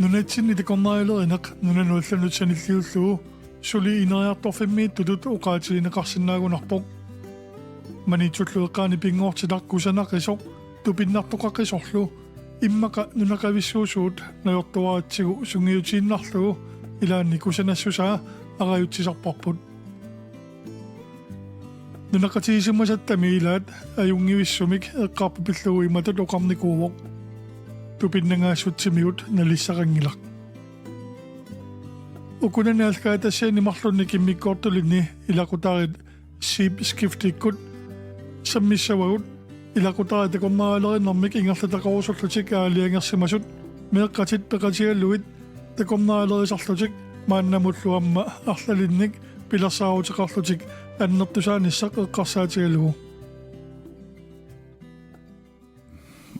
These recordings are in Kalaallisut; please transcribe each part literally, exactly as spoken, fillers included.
Nunatsinni takornarialerineq nunanut allanut sanilliullugu suli ineriartorfimmiittutut oqaatigineqarsinnaagunarpoq. Maniitsullu eqqaani pinngortitaq kusanaqisoq tupinnartoqaqisorlu immaqa nunaqavissuusugut najortuaratsigu sungiutiinnarlugu ilaanni kusanassusaa arajutsisarparput. Nunaqqatigiissimasattami ilaat ajunngivissumik eqqarpoq pillugu imatut oqarnikuuvoq: Tupinnangaassutsimigut nalissaqanngilaq. Ukunani aallakaatitassianni marlunnik immikkoortulinni ilaqutariit Sheep Skiftikkut sammissavagut ilaqutariit takornarialerinermik ingerlataqarusullutik aalajangersimasut meeqqatit peqatigalugit takornarialerisarlutik maannamullu aamma arlalinnik pilersaaruteqarlutik annertusaanissaq eqqarsaatigalugu.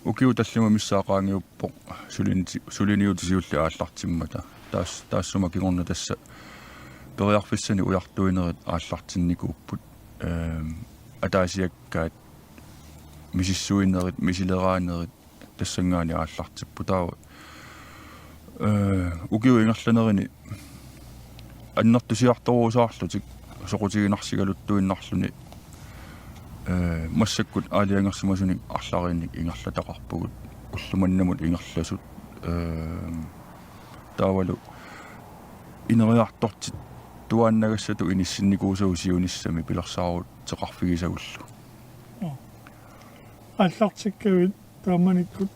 Ukiut tallimat missaat qaangiuppoq sulini-, suliniutit siulliit aallartimmata. Taas-, taassuma kingorna tassa periarfissanik ujartuinerit aallartinnikuupput. Ehm, ataasiakkaat, misissuinerit, misileraanerit tassanngaanniit aallartipput. Taava, eh, ukiut ingerlanerini annertusiartoruusaarlutik soqutiginarsigaluttuinnarluni, eh, massakkut aalajangersimasunik arlariinnik ingerlataqarpugut, ulloq mannamut ingerlasut. Eh, taavalu ineriartortittuaannagassatut inissinnikuusagut siunissami pilersaaruteqarfigisagullu. Joo. Aallartikkavit taamanikkut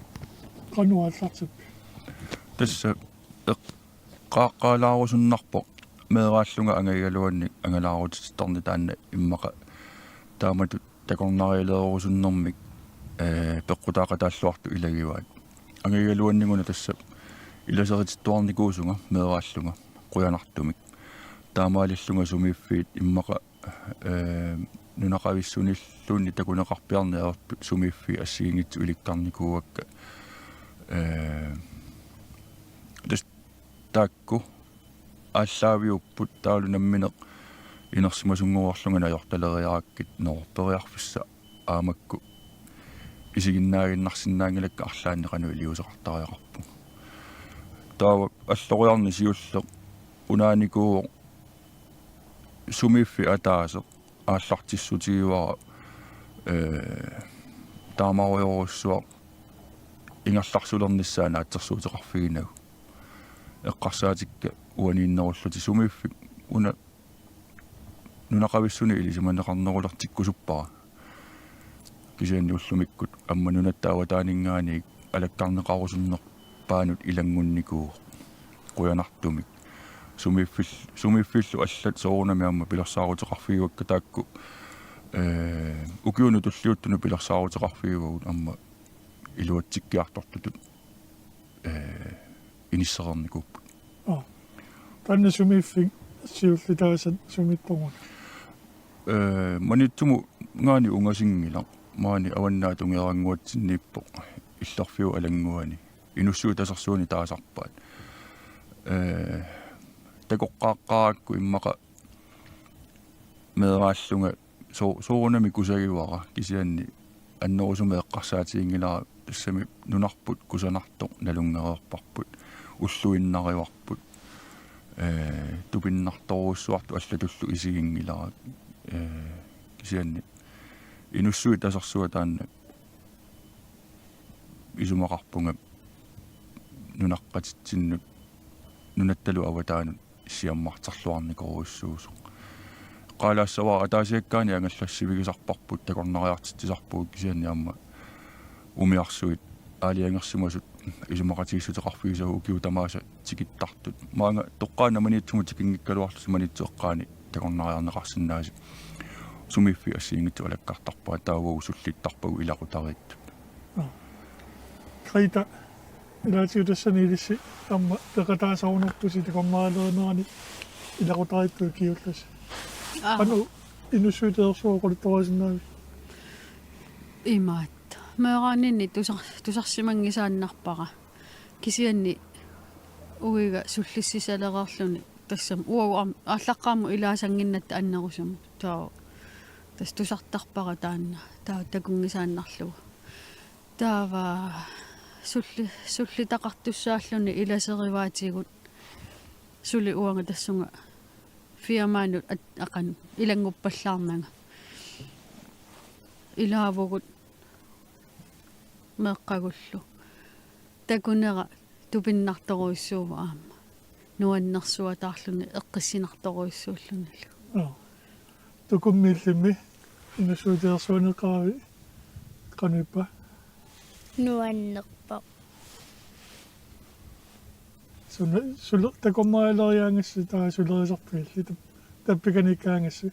qanoq aallartippit? Tassa eqqaaqqaalaarusunnarpoq meeraallunga angagigaluannik angalaarutittarneq taanna immaqa taamatut takornarialeerusunnermik, eh, peqqutaaqataalluartut ilagivaat. Angagigaluanniguna tassa ilaseritittuarnikuusunga meeraallunga qujanartumik. Taamaalillunga sumiiffiit immaqa, eh, nunaqavissunilluunniit takuneqarpiarneq ajortut sumiiffiit assigiinngitsut ilikkarnikuuakka. Eh, tassa taakku aallaaviupput taavalu nammineq inersimasunngoreerlunga najortaleriarakkit, nå, periarfissaq aamakku isiginnaaginnarsinnaanngilakka arlaanni qanoq iliuuseqartariaqarpugut. Taava alloriarneq siulleq unaanikuuvoq sumiiffik ataaseq aallartissutigivara, eh, taamarujorujussuaq ingerlarsulernissaa naatsorsuuteqarfiginagu. Eqqarsaatikka uaniinnerullutik sumiiffik una nunaqavissunik ilisimaneqarnerulertikkusuppara. Kisianni ullumikkut aamma nunatta avataaninngaanniit alakkarneqarusunnerpaanut ilanngunnikuuvoq. Qujanartumik. Sumiiffil-, sumiiffillu allat soorunami aamma pilersaaruteqarfigivakka taakku, eh, ukiunut tulliuttunut pilersaaruteqarfigivagut aamma iluatsikkiartortutut, eh, inissereernikuupput. Aa. Taanna sumiiffik siulliit taasat sumiittoruna? Eh, Maniitsumut ngaanniit ungasinngilaq. Maani Avannaata Tungeerannguatsinniippoq, Illerfiup alannguani. Inussuit Tasersuani taasarpaat. Eh, takoqqaaqqaarakku immaqa meeraallunga so-, soorunami kusagivara kisianni annerusumik eqqarsaatiginngilara tassami nunarput kusanartoq nalunngereerparput, ulluinnarivarput, eh, tupinnartorujussuartut allatullu isiginngilara, eh, kisianni Inussuit Tasersua taanna isumaqarpunga nunaqqatitsinnut nunattalu avataanut issiammarterluarnikorujussuusoq. Eqqaalaassavara ataasiakkaani angallassivigisarparput takornariartitsisarpugut kisianni aamma umiarsuit aalajangersimasut isumaqatigiissuteqarfigisagut ukiut tamaasa tikittartut. Maanga toqqaannaq Maniitsumut tikinngikkaluarlusi Maniitsup eqqaani takornariarneqarsinnaasi. Sumiiffik assigiinngitsup alakkartarpara taava uagut sullittarpagut ilaqutariittut. Aa. Greta, ilaatigut tassani ilissi aamma peqataasarunartusi takornarialerinerani ilaqutariittut ikiuullusi. Aa. Qanoq Inussuit Tasersuaq oqaluttuarisinnaavit? Imaattoq. Meeraaninni tusar-, tusarsimanngisaannarpara. Kisianni uiga sullissisalereerluni tassami uagut aam-, aallaqqaammut ilaasannginnatta annerusumik. Taava tassa tusartarpara taanna. Taava takunngisaannarlugu. Taava Sulli-, sullitaqartussaalluni ilaserivaatigut suli uanga tassunga firmaanut at-, aqanut ilannguppallaarnanga. Ilaavugut meeqqagullu. Takunera tupinnartorujussuuvoq aamma. Nuannersuataarluni eqqissinartorujussuullunilu. Joo. Tukummiillimi inussutissarsuaneqaavit qanoq ippa? Nuannerpoq. Suna-, sule-, takornarialeriaangassi taava sulerisarpigilli tap-, tappikaniikkaangassi?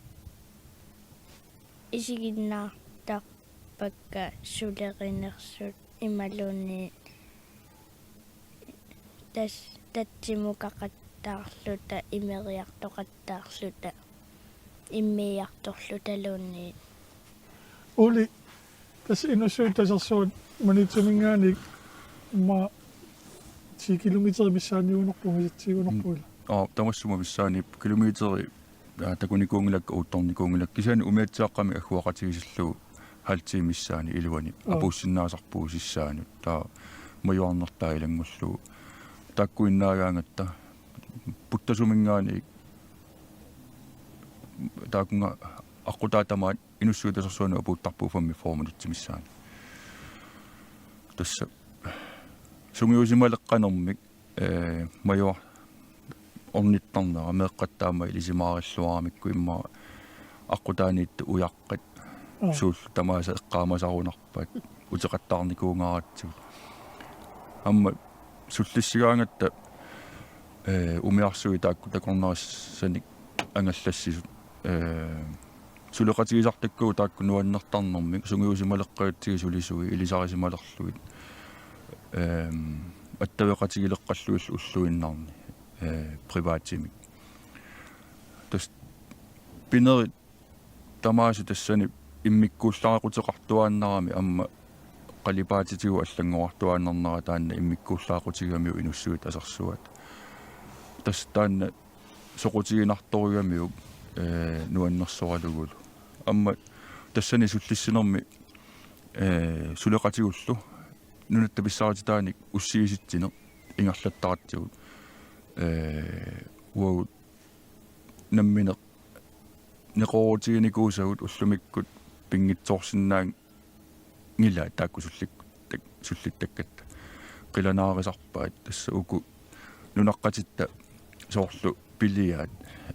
Isiginnaartarpakka sulerinersut imaluunniit tas-, tatsimukaqattaarluta, imeriartoqattaarluta, immiiartorlutaluunniit. Uli, tassa inussutissarsuat Maniitsuminngaanniit immaqa ti kilometerit missaanniugunarpoq, missaanniugunarpoq ila. Aa, tamassuma missaaniippoq kilometerit, aa, takunikuunngilakka, uuttornikuunngilakka. Kisianni umiatsiaaqqamik agguaqatigiissillugu halv time missaani iluani. Aa. Apuussinnaasarpugut sissaanut. Taava majuarnertaa ilanngullugu. Taakkuinnaagaangatta Puttasuminngaanniit taakkununnga aqqutaa tamaat inussutissarsuanut apuuttarpugut femogfyrre minutsit missaani. Tassa sungiusimaleqqanermik, ee, majuar-, ornittarnera meeqqat taama ilisimaarilluaramikku immaqa aqqutaaniittut ujaqqat. Aa. Suullu tamaasa eqqaamasarunarpaat uteqattaarnikuugaaratsigu. Aamma sullissigaangatta, ee, umiarsuit taakku takornarissanik angallassisut, ee, suleqatigisartakkagut taakku nuannertarnermik sungiusimaleqqajatsigit sulisui ilisarisimalerlugit, ehm, attaveqatigileqqallugillu ulluinnarni, ee, privatimik. Tassa pinerit tamaasa tassani immikkuullaaqquteqartuaannarami aamma qalipaatitigut allanngorartuaannarnera taanna immikkuullaaqqutigigamiuk inussutissarsuat. Tassa taanna soqutiginartorigamiuk, ee, nuannersoralugulu. Aamma tassani sullissinermi, ee, suleqatigullu nunatta pissaarititaanik ussiisitsineq ingerlattaratsigu. Ee, uagut nammineq neqeroorutiginikuusagut ullumikkut pinngitsoorsinnaanngilaat taakku sullik-, tak-, sullittakkatta. Qilanaarisarpaat tassa uku nunaqqatitta soorlu piliaat,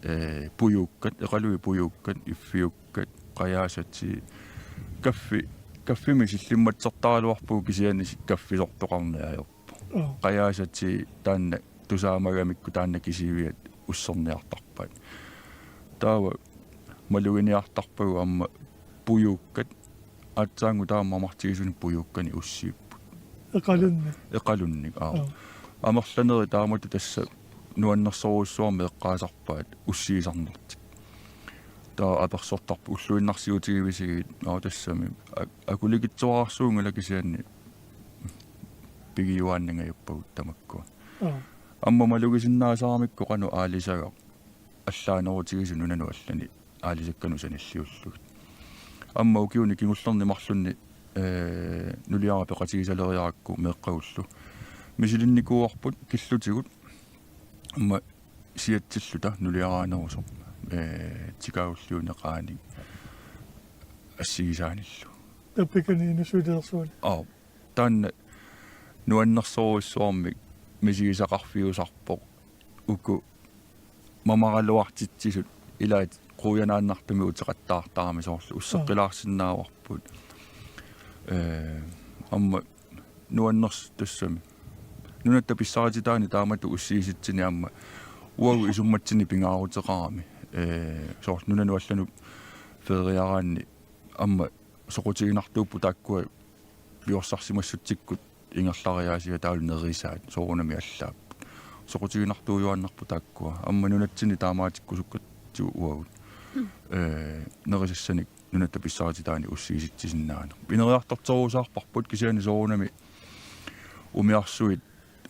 ee, pujuukkat, Eqaluit pujuukkat, iffiukkat, qajaasatit, kaffi, kaffimik sillimmatsertaraluarpugut kisianni kaffisortoqarneq ajorpoq. Joo. Qajaasatit taanna tusaamagamikku taanna kisiviat usserniartarpaat. Taava maluginiartarpagut aamma pujuukkat, aatsaannguaq taama amartigisunik pujuukkanik ussiipput. Eqalunnik. Eqalunnik, aa. Joo. Amerlanerit taamatut tassa nuannersorujussuarmik eqqaasarpaat ussiisarnertik. Taava apersortarput ulluinnarsiutigivisigut, aa, tassami a-, akulikitsuararsuunngilaq kisianni pigiuaannangajappagut tamakkua. Aa. Aamma malugisinnaasaramikku qanoq aalisagaq allaanerutigisoq nunanut allani aalisakkanut sanilliullugit. Aamma ukiuni kingullerni marlunni, ee, nuliara peqatigisaleriarakku meeqqagullu misilinnikuuarput killutigut aamma siatsilluta nuliaraanerusoq, ee, tikaagulliuneqaanik assigisaanillu. Tappikani inussutissarsuani. Aa, taanna nuannersorujussuarmik misigisaqarfiusarpoq uku mamaraluartitsisut ilaat quujanaannartumik uteqattaartarami soorlu usseqqilaarsinnaavarput. Ee, aamma nuannersoq tassami. Nunatta pissarititaani taamatut ussiisitsineq aamma uagut isummatsinnik pingaaruteqarami. Ee, soorlu nunanut allanut feriaraanni aamma soqutiginartuupput taakkua piorsarsimassutsikkut ingerlariaasia taavalu nerisaat soorunami allaapput. Soqutiginartuujuaannarput taakkua. Aamma nunatsinni taamaatikkusukkatsigu uagut. Mm. Ee, nerisassanik nunatta pissarititaani ussiisitsisinnaaneq. Ineriartorterusaarparput kisianni soorunami umiarsuit,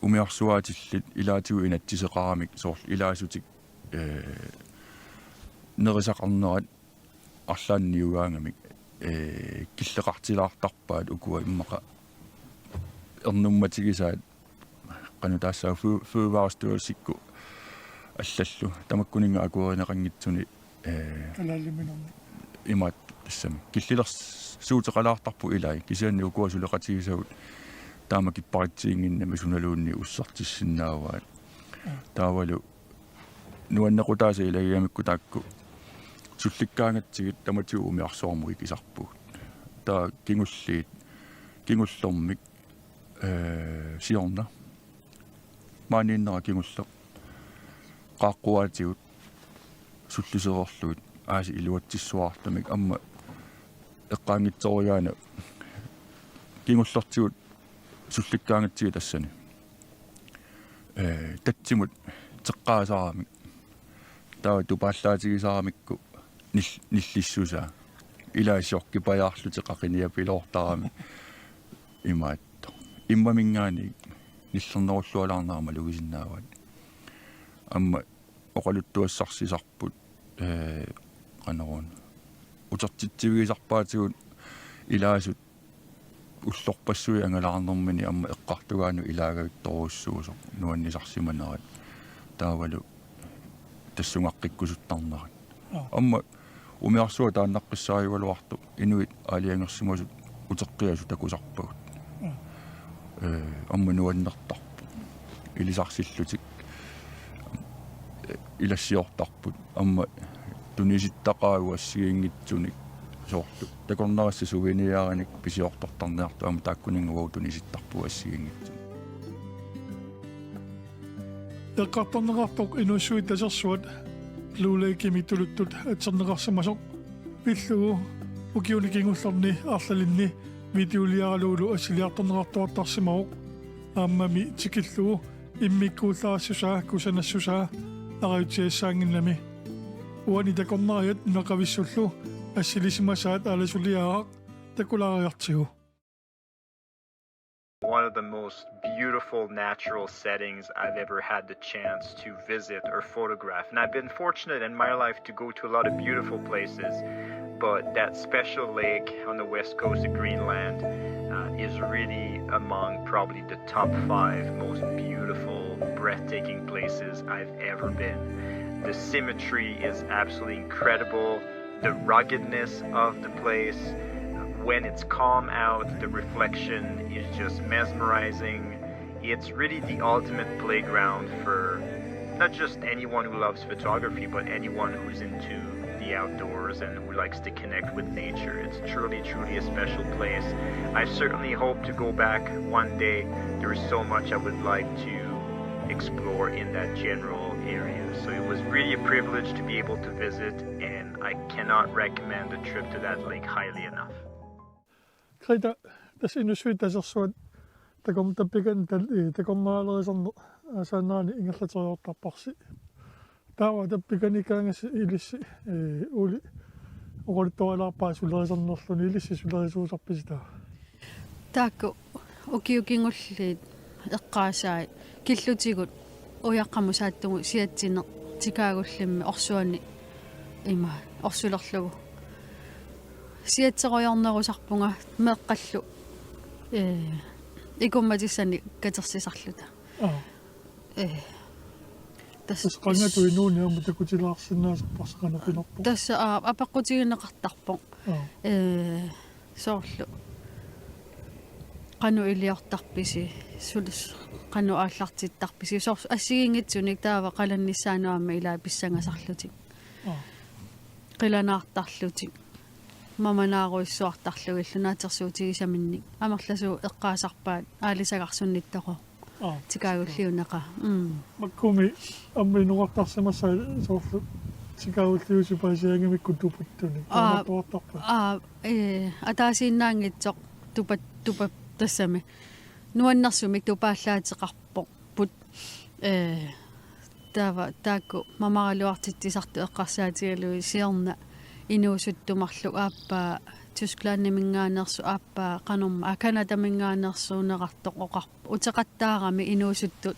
umiarsuaatillit ilaatigut inatsiseqaramik soorlu ilaasutik, ee, nerisaqarnerat arlaannik niugaangamik, ee, killeqartilaartarpaat ukua immaqa ernummatigisaat qanoq taassaaq fø-, Fødevarestyrelsikkut allallu tamakkuninnga akuerineqanngitsuni, ee, Kalaaliminermi. Imaattoq tassami. Killilersuuteqalaartarput ilai, kisianni ukua suleqatigisagut taama kipparitsiginnginnami sunaluunniit ussartissinnaavaat. Taavalu nuannequtaasa ilagigamikku taakku sullikkaangatsigit tamatigut umiarsuarmut ikisarpugut. Taava kingulliit, kingullermik, ee, siorna. Maaniinnera kingulleq. Qaaqquaatigut sullisereerlugit aasiit iluatsissuarartumik aamma eqqaanngitsoorigaanni kingullertigut sullikkaangatsigit tassani. Ee, tatsimut teqqaasaaramik. Taava tupaallaatigisaramikku nil-, nillissusaa. Ilaa chokkipajaarlutik qaqiniapiloortaramik imaattoq. Immaminngaanniit nillernerullualaarnera malugisinnaavaat. Aamma oqaluttuassarsisarput, ee, qanoruna. Utertitsivigisarpaatigut ilaasut ullorpassuit angalaarnermini aamma eqqartugaannut ilaagavittorujussuusoq nuannisarsimanerat. Taavalu tassungaqqikkusuttarnerat. Aa. Aamma umiarsuaq taannaqqissaajugaluartoq inuit aalajangersimasut uteqqiasut takusarpagut. Aa. Ee, aamma nuannertarpoq. Ilisarsillutik, ee, ilassiortarput. Aamma tunisittaqaagut assigiinngitsunik soorlu. Takornarissat souvenirinik pisiortortarniartut aamma taakkuninnga uagut tunisittarpugut assigiinngitsunik. Eqqartorneqartoq Inuussuit Tasersuat Blue Lakeimi tuluttut atserneqarsimasoq pillugu ukiuni kingullerni arlalinni videoliaralugulu assiliartorneqartuartarsimavoq, aammami tikillugu immikkuullarissusaa kusanassusaa arajutsiassaannginnami. Uani takornariat nunaqavissullu assilisimasaat aalasuliaaraq takulaariartigu. One of the most beautiful natural settings I've ever had the chance to visit or photograph. And I've been fortunate in my life to go to a lot of beautiful places, but that special lake on the west coast of Greenland, uh, is really among probably the top five most beautiful, breathtaking places I've ever been. The symmetry is absolutely incredible. The ruggedness of the place, when it's calm out, the reflection is just mesmerizing. It's really the ultimate playground for not just anyone who loves photography, but anyone who's into the outdoors and who likes to connect with nature. It's truly, truly a special place. I certainly hope to go back one day. There is so much I would like to explore in that general area. So it was really a privilege to be able to visit, and I cannot recommend a trip to that lake highly enough. Greta, tassa Inuussuit Tasersuat takorn-, tappikani tal-, ee, takornarialerisarneq aasaanerani ingerlateriartarparsi. Taava tappikani kaangassi ilissi, ee, Ole oqaluttualaarpaa sulerisarnerluni, ilissi sulerisuusarpisi taava? Taakku ukiut kingulliit eqqaasaat killutigut ujaqqamut saattugut siatsineq tikaagullimmi orsuani ima orsulerlugu. Siatserujoornerusarpunga meeqqallu, ee, ikummatissani katersisarluta. Aa. Ee, tassa qangattuinnarni aamma takutilaarsinnaasarparsi qanoq pinerpoq. Tassa, aa, apeqqutigineqartarpoq. Aa. Ee, soorlu. Qanoq iliortarpisi, sulus, qanoq aallartittarpisi. Soorlu assigiinngitsunik taava qalannissaannut aamma ilaa pissangasarlutik. Aa. Qilanaartarlutik. Mamanaarujussuartarlugillu naatsorsuutigisaminnik. Amerlasuut eqqaasarpaat aalisagarsunnittaqoq. Aa. Tikaagulliunneqa. Mm. Makkumi aamma inoqartarsimassaaq soorlu tikaagulliusi paasianngimikku tupattunik. Aa, taamaattuartarpa. Aa, ee, ataasiinnaanngitsoq tupat-, tupat-, tassami. Nuannersumik tupaallaateqarpoq. Put, ee, taava taakku mamaraluartitsisartut eqqarsaatigalugit siorna inuusuttut marluk aappaa Tysklandiminngaanneersoq aappaa qanormaa, aa, Canadaminngaanneersuunerartoq oqarpoq. Uteqattaarami inuusuttut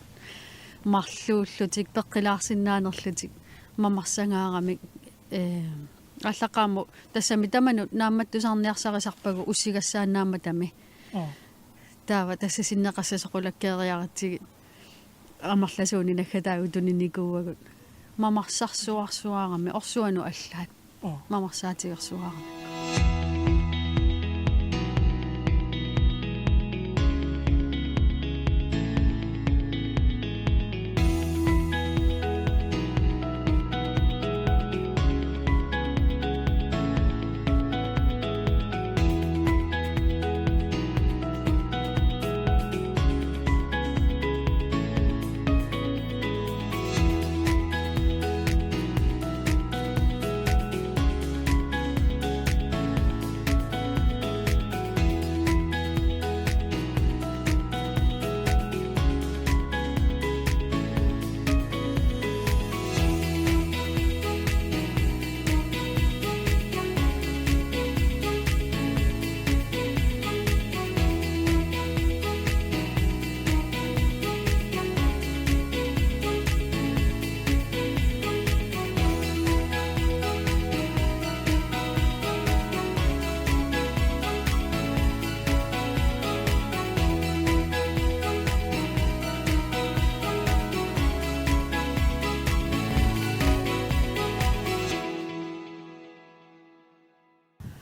marluullutik peqqilaarsinnaanerlutik mamarsangaaramik, ee, aallaqqaammut tassami tamanut naammattusaarniarsarisarpagut ussigassaannaammatami. Aa. Taava tassa sinneqassasoq qulakkeeriaratsigit amerlasuunik naggataavoq tuninikuuagut. Mamarsarsuarsuarami orsuanut allaat. Aa. Mamarsaatigersuarami.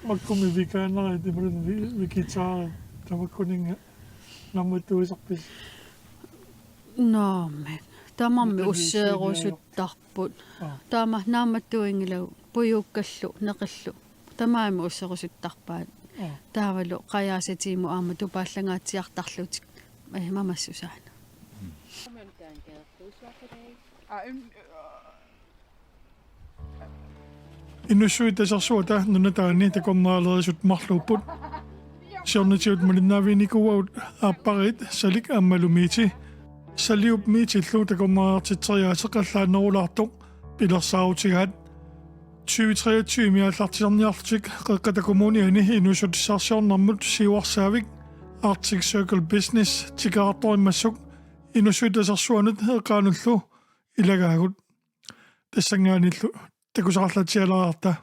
Makkumi veganerit imaluunniit vi-, vegetarit tamakkuninnga naammattuisarpisi? Naamik. Tamarmik usseerusuttarput. Aa. Taama naammattuinngilagut pujuukkallu neqillu. Tamarmik usserusuttarpaat. Aa. Taavalu qajaasatiimut aamma tupaallangaatsiartarlutik. Eh, mamassusaana. Aa, im-, Inussuit tasersuata nunataanni takornarialerisut marluupput. Siornatigut malinnaaviginikuuagut aappariit Salik aammalu Miiti. Saliup Miitillu takornariartitseriaaseq allaanerulaartoq pilersaarutigaat. Tyve treogtyve-mi aallartisarniarlutik Qeqqata Kommuniani inuussutissarsiornermut siuarsaavik Arctic Circle Business tikeraartorimmassuk Inussuit tasersuanut eqaanullu ilagaagut. Tassanngaanniillu takusaqarlatsialaarta.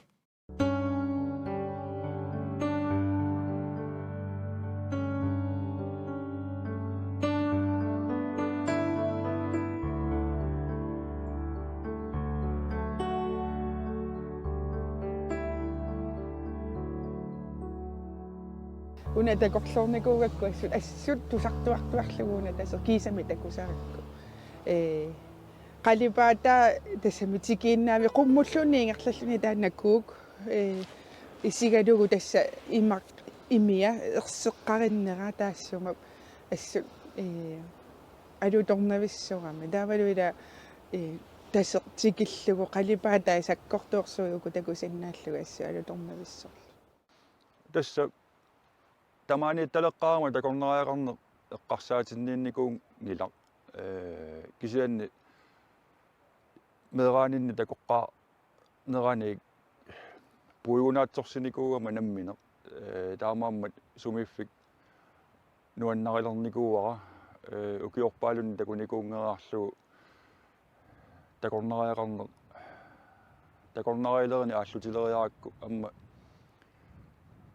Una takorloornikuugakku assut, assut tusartuartuarlugu una taser kiisami takusagakku. Ee, qalipaataa tassami tikiinnaavik qummulluunniit ingerlalluni taanna kuuk, ee, isigalugu tassa imaq imia erseqqarinnera taassuma assut, ee, alutornavissorami. Taavalu ila, ee, taseq tikillugu qalipaataa sakkortuorsuugukkit takusinnaallugu assut alutornavissorlu. Tassa tamaaniittaleqqaarama takornariaqarneq eqqarsaatinniinnikuunngilaq. Ee, kisianni meeraaninni takoqqaarnerani puigunaatsorsinikuugama nammineq. Ee, taamaammat sumiiffik nuannarilernikuuara, ee, ukiorpaalunni takunikuunngeriarlugu takornariaqarneq, takornarialerineq aallutileriarakku aamma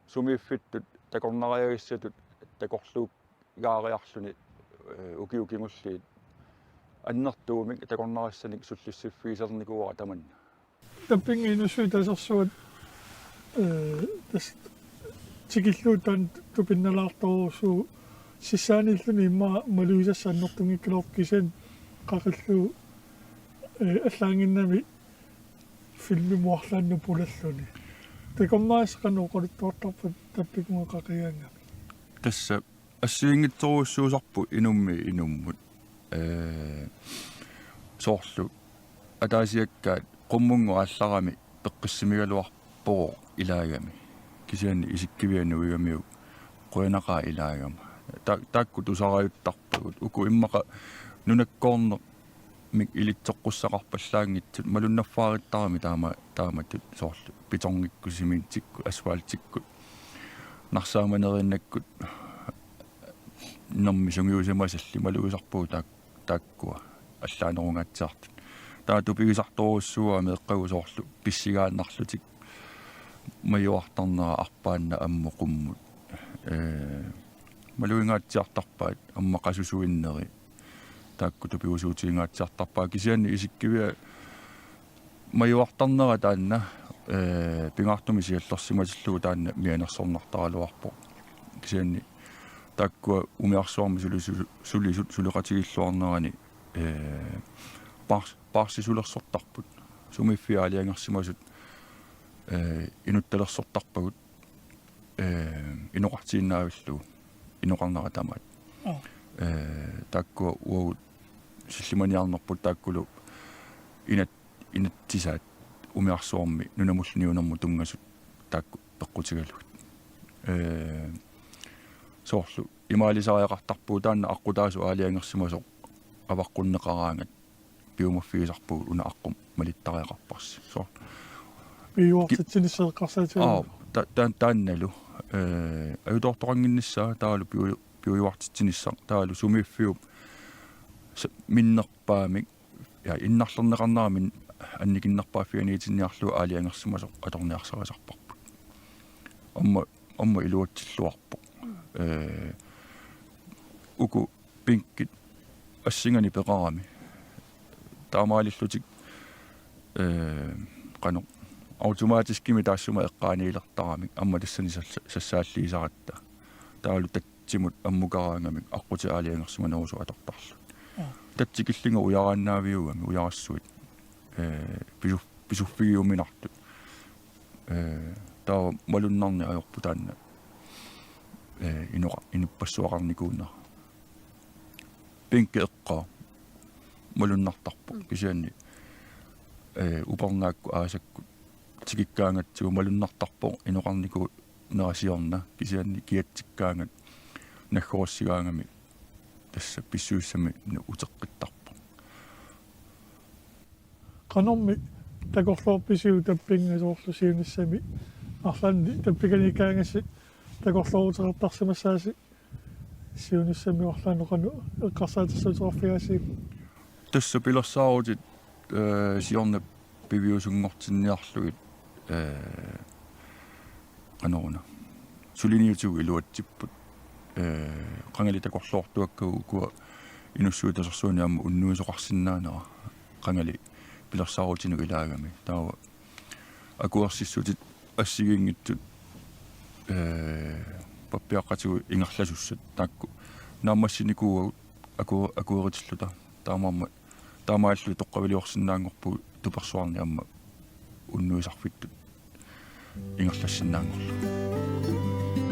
sumiiffittut takornariagissatut takorluugaariarluni, ee, ukiut kingulliit annertuumik takornarissanik sullissiffigisarnikuuara tamanna. Tappinga Inussuit tasersuat, ee, tassa tikillugu taanna tupinnalaartorujussuuvoq, sissaaniilluni immaqa malugisassat annertunngikkaluarput kisianni qaqillugu, ee, allaannginnami filmimut arlaannut pulalluni. Takornarissat qanoq oqaluttuartarpat tappikuma qaqigaangamik? Tassa assigiinngitsorujussuusarput inummiit inummut. Ee, soorlu ataasiakkaat qummunngooq aallarami peqqissimigaluarpoq ilaagami. Kisianni isikkivia nuigamiuk qujanaqaaq ilaagama. Ta-, taakku tusarajuttarpagut. Uku immaqa nunakkoornermik ilitsoqqussaqarpallaanngitsut malunnarfaarittarami taama-, taamatut soorlu betongikkut, cementsikkut, asfaltikkut, narsaamaneruinnakkut nermik sungiusimasallit malugisarpagut taak-, taakkua allaanerungaatsiartut. Taava tupigisartorujussuuara meeqqagut soorlu pissigaannarlutik majuartarnera arpaannaq ammut qummut, ee, Malugingaatsiartarpaat aamma qasusuinneri taakku tupiusuutigingaatsiartarpaat kisianni isikkiviat majuartarnera taanna, ee, pingaartumik siallersimatillugu taanna mianersornartaraluarpoq. Kisianni taakkua umiarsuarmi sulisu-, sulisut suleqatigilluarnerani, ee, paars-, paarsisulersortarput. Sumiiffiit aalajangersimasut, ee, inuttalersortarpagut, ee, inoqartiinnaavillugu inoqarnera tamaat. Aa. Ee, taakkua uagut sillimaniarnerput taakkulu inat-, inatsisaat umiarsuarmi nunamulluunniit unermut tunngasut taakku peqqutigalugit. Ee, soorlu imaalisariaqartarpugut taanna aqqutaasut aalajangersimasoq avaqqunneqaraangat piumaffigisarpugut una aqqut malittariaqarparsi. Soorlu piujuartitsinissaq eqqarsaatigalugu. Aa, ta-, ta-, taannalu, ee, ajutoortoqannginnissaa taavalu piu-, piujuartitsinissaq taavalu sumiiffiup s-, minnerpaamik, ja, innarlerneqarnera min-, annikinnerpaaffianiitinniarlugu aalajangersimasoq atorniarsarisarparput. Aamma, aamma iluatsilluarpoq. Ee, uku bænkit assinganik peqarami. Taamaalillutik, ee, qanoq automatiskimik taassuma eqqaaniilertaramik aamma tassani sassa-, sassaalliisaratta. Taavalu tatsimut ammukaraangamik aqqutit aalajangersimanerusut atortarlugit. Aa. Tatsit killingit ujaraannaaviugamik ujarassuit, ee, pisu-, pisuffigiuminartut. Ee, taava malunnarneq ajorpoq taanna, ee, inoqa-, inuppassuaqarnikuunera. Bænki eqqaa malunnartarpoq. Mm. Kisianni, ee, upernaakkut aasakkut tikikkaangatsigu malunnartarpoq inoqarnikuunera siorna kisianni kiatsikkaangat naggorussigaangami tassa pissusissami uteqqittarpoq. Qanormi takorloorpisiuk tappinnga soorlu siunissami arlaanni tappiganiikkaangassi takorlooruteqartarsimassaasi siunissami arlaanni qanoq eqqarsaatersuuteqarfigaasiuk? Tassa pilersaarutit, ee, siorna piviusunngortinniarlugit, ee, qanoruna. Suliniutigut iluatsipput. Ee, qangali takorloortuakkagut ukua Inussivik Tasersuarni aamma unnuisoqarsinnaanera. Qangali pilersaarutinut ilaagami. Taava akuersissutit assigiinngitsut, ee, pappiaqqatigut ingerlasussat taakku naammassinikuuagut aku-, akueritilluta. Taamaammat taamaalilluta toqqaviliorsinnaanngorpugut tupersuarni aamma unnuisarfittut ingerlassinnaanngorlugu.